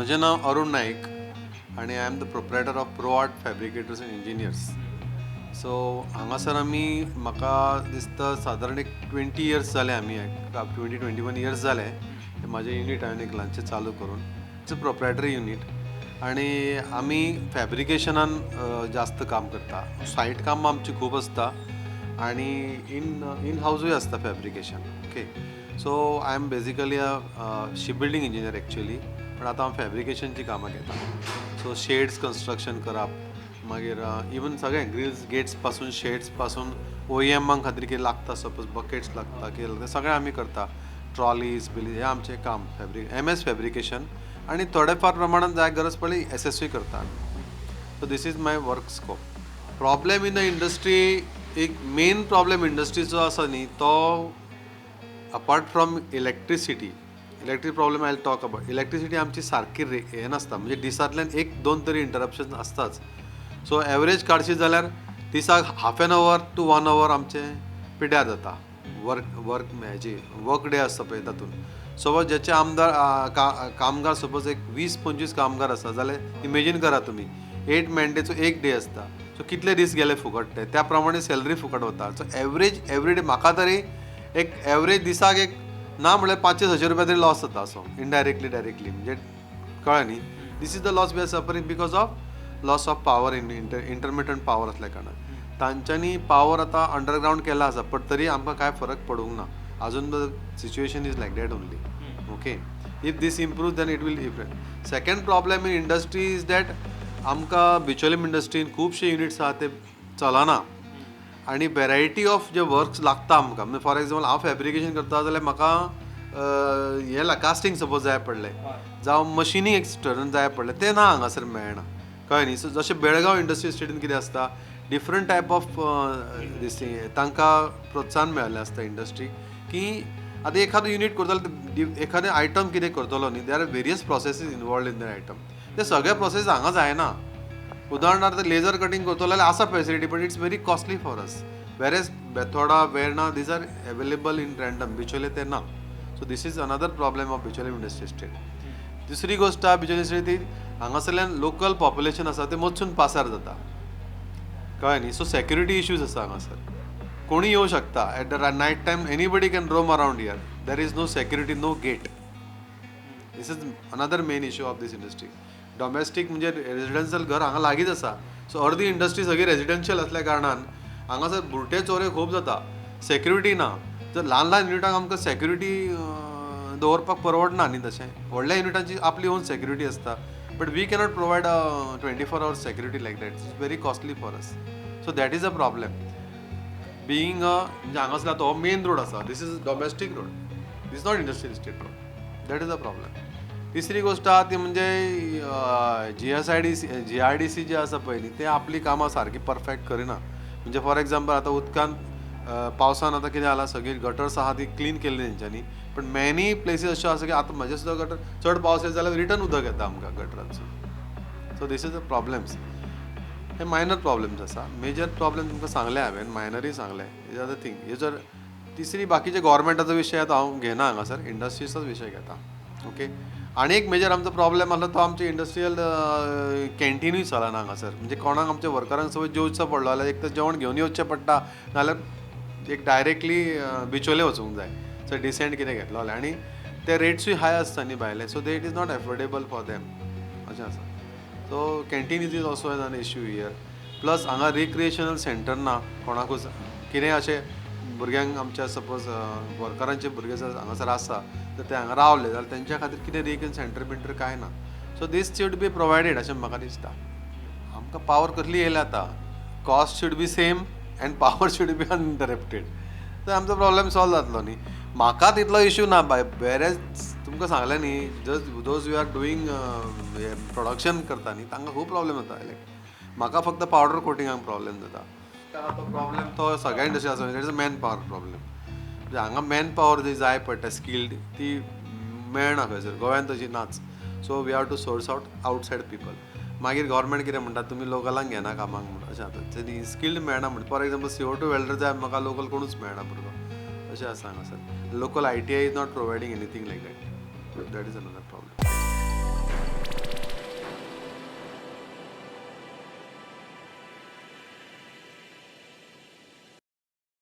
म्हजें नांव अरुण नाईक आनी I am the proprietor of Pro Art Fabricators and Engineers. So हांगासर आमी, म्हाका दिसता, सादारण एक 20 इयर्स जाले आमी, 20, 21 इयर्स जाले हे म्हाजें युनीट हांवें एक ल्हानशें चालू करून. It's a proprietary unit आनी आमी फॅब्रिकेशनान जास्त काम करता. सायट काम आमची खूब आसता आनी इन इन हावजूय आसता fabrication. Okay, so I am basically a ship building engineer actually, पण आतां हांव फॅब्रिकेशनची कामां घेता. सो शेड्स कन्स्ट्रक्शन करप, मागीर इवन सगळें ग्रिल्स, गेट्स पासून, शेड्स पासून, ओईएमां खातीर कितें लागता, सपोज बकेट्स लागता, कितें लागता, सगळें आमी करता. ट्रॉलीज बिलीज, हें आमचें काम, फॅब्रिक एम एस फॅब्रिकेशन. आनी थोडे फार प्रमाणान जाय गरज पडली एसएसूय करता आमी. So this is my work scope. Problem in the industry, एक मेन प्रॉब्लेम इंडस्ट्रीचो आसा न्ही, तो apart from electricity, electric problem I talk about, electricity आमची सारकी हें नासता, म्हणजे दिसांतल्यान एक दोन तरी इंटरप्शन आसताच. सो एवरेज काडशी जाल्यार दिसाक half an hour to one hour आमचें पिड्यार जाता. वर्क वर्क हेजी वर्क डे आसता पळय तातूंत सपोज ज्याचे आमदार कामगार सपोज एक 20-25 कामगार आसा जाल्यार इमेजीन करा तुमी, 8 मॅन डेचो एक डे आसता. सो कितले दीस गेले फुकट ते, त्या प्रमाणे सॅलरी फुकट वता. सो एवरेज एवरी डे म्हाका तरी एक एवरेज दिसाक एक ना म्हणल्यार 500-600 रुपया तरी लॉस जाता असो, इनडायरेक्टली डायरेक्टली, म्हणजे कळ्ळें न्ही? This is the loss we are suffering because of loss of power in intermittent power असल्या कारणान. तांच्यांनी पावर आतां अंडरग्रावंड केला आसा, बट तरी आमकां कांय फरक पडूंक ना अजून. The situation is like that only. Okay, if this improve, then it will different. Second problem in industry is that आमकां बिचोलीम इंडस्ट्रीन खुबशे युनिट्स आहा, ते चलना आनी वेरायटी ऑफ जे वर्क्स लागता आमकां, म्हणजे फॉर एग्जाम्पल हांव फॅब्रिकेशन करता जाल्यार म्हाका हें कास्टींग सपोज जाय पडलें जावं मशिनींग एक्सटर्नल जाय पडलें, तें ना हांगासर मेळना, कळ्ळें न्ही? सो जशें बेळगांव इंडस्ट्री इस्टेटीन कितें आसता, डिफरंट टायप ऑफ दीस तांकां प्रोत्साहन मेळिल्लें आसता इंडस्ट्री की आतां एखादो युनीट करतलो, एखादें आयटम कितें करतलो न्ही, there are various processes involved in that item. ते सगळे प्रोसेस हांगा जायना. उदाहरणार्थ लेजर कटिंग करतलो जाल्यार आसा facility, but it's very costly for us, whereas Bethora, Verna, these are available in random. Bicholim ते ना. So this is another problem of Bicholim Industry Estate. दुसरी गोश्ट आहा बिचोले इंडस्ट्री ती हांगासरल्यान लोकल पॉप्युलेशन आसा ते मदसून पासार जाता, कळ्ळें न्ही? सो सेक्युरिटी इश्यूज आसा हांगासर. कोणी येवं शकता at the night time, anybody can roam around here. There is no security, no gate. This is another main issue of this industry. Domestic म्हणजे रेजिडेन्शियल घर हांगा लागींच आसा. सो अर्दी इंडस्ट्री सगळी रेजिडेन्शियल असल्या कारणान हांगासर बुरटे चोरे खूब जाता. सेक्युरिटी ना. जर ल्हान ल्हान युनिटांक आमकां सेक्युरिटी दवरपाक परवडना न्ही तशें. व्हडल्या युनिटांची आपली ओन सेक्युरिटी आसता, but we cannot provide a 24 hours security like that. It's very costly for us. So that is a problem. Being a म्हणजे हांगासर आतां हो मेन रोड आसा. This is domestic road, this not industrial estate road. That is a problem. तिसरी गोश्ट आहा ती म्हणजे जीएसआयडीसी, जीआयडीसी जे आसा पळय न्ही, ते आपली कामां सारकी परफेक्ट करिना. म्हणजे फॉर एग्जाम्पल आतां उदकान पावसान आतां कितें जालां, सगळीं गटर्स आहा ती क्लीन केल्ली तेंच्यांनी, पण मॅनी प्लेसीस अश्यो आसा की आतां म्हजें सुद्दां गटर, चड पावस येत जाल्यार रिटर्न उदक येता आमकां गटरांतसून. So this is the problems. हे मायनर प्रॉब्लेम्स आसा. मेजर प्रॉब्लेम तुमकां सांगले हांवें, मायनरूय सांगले. Is are the thing. हे जर तिसरी बाकीचे गोवोरमेंटाचो विशय आतां हांव घेना हांगासर, इंडस्ट्रीचोच विशय घेता. ओके, आनी एक मेजर आमचो प्रॉब्लेम आसलो तो आमचे इंडस्ट्रियल कॅन्टिनूय चलना हांगासर. म्हणजे कोणाक आमच्या वर्करांक सपोज जेवचो पडलो जाल्यार एक तर जेवण घेवन येवचें पडटा, नाल्यार एक डायरेक्टली बिचोले वचूंक जाय. सो डिसेंट कितें घेतलो जाल्यार आनी ते रेट्सूय हाय आसता न्ही भायले, so they it is not affordable for them, अशें आसा. So canteen is also an issue here. Plus हांगा रिक्रिएशनल सेंटर ना. कोणाकूच कितें अशें भुरग्यांक, आमच्या सपोज वर्करांचे भुरगे जर हांगासर आसा तर ते हांगा रावले जाल्यार तेंच्या खातीर कितें रिक्रिएशन सेंटर बिंटर कांय ना. So this should be provided अशें म्हाका दिसता. आमकां पावर कसली येयल्या आतां, cost should be same and power should be uninterrupted, तर आमचो प्रॉब्लेम सॉल्व जातलो न्ही. म्हाका तितलो इशू ना बाय. वेरेज तुमकां सांगलें न्ही, just those you are doing production करता न्ही, तांकां खूब प्रॉब्लेम जाता इलेक्ट. म्हाका फक्त पावडर कोटिंगाक प्रॉब्लेम जाता. तो प्रॉब्लेम तो सगळ्या इंडस्ट्री आसा. It is a man power problem. म्हणजे हांगा मॅन पावर जी जाय पडटा, स्किल्ड, ती मेळना खंयसर. गोंयांत तशी नाच. So we have to source out outside people. मागीर गव्हर्मेंट कितें म्हणटा, तुमी लोकलांक घेना कामाक म्हणून, अशें जाता. स्किल्ड मेळना म्हणटा. फॉर एग्जाम्पल CO2 welder जाय म्हाका, लोकल कोणूच मेळना भुरगो, अशें आसा हांगासर. Local ITI is not providing anything like that. That is another problem.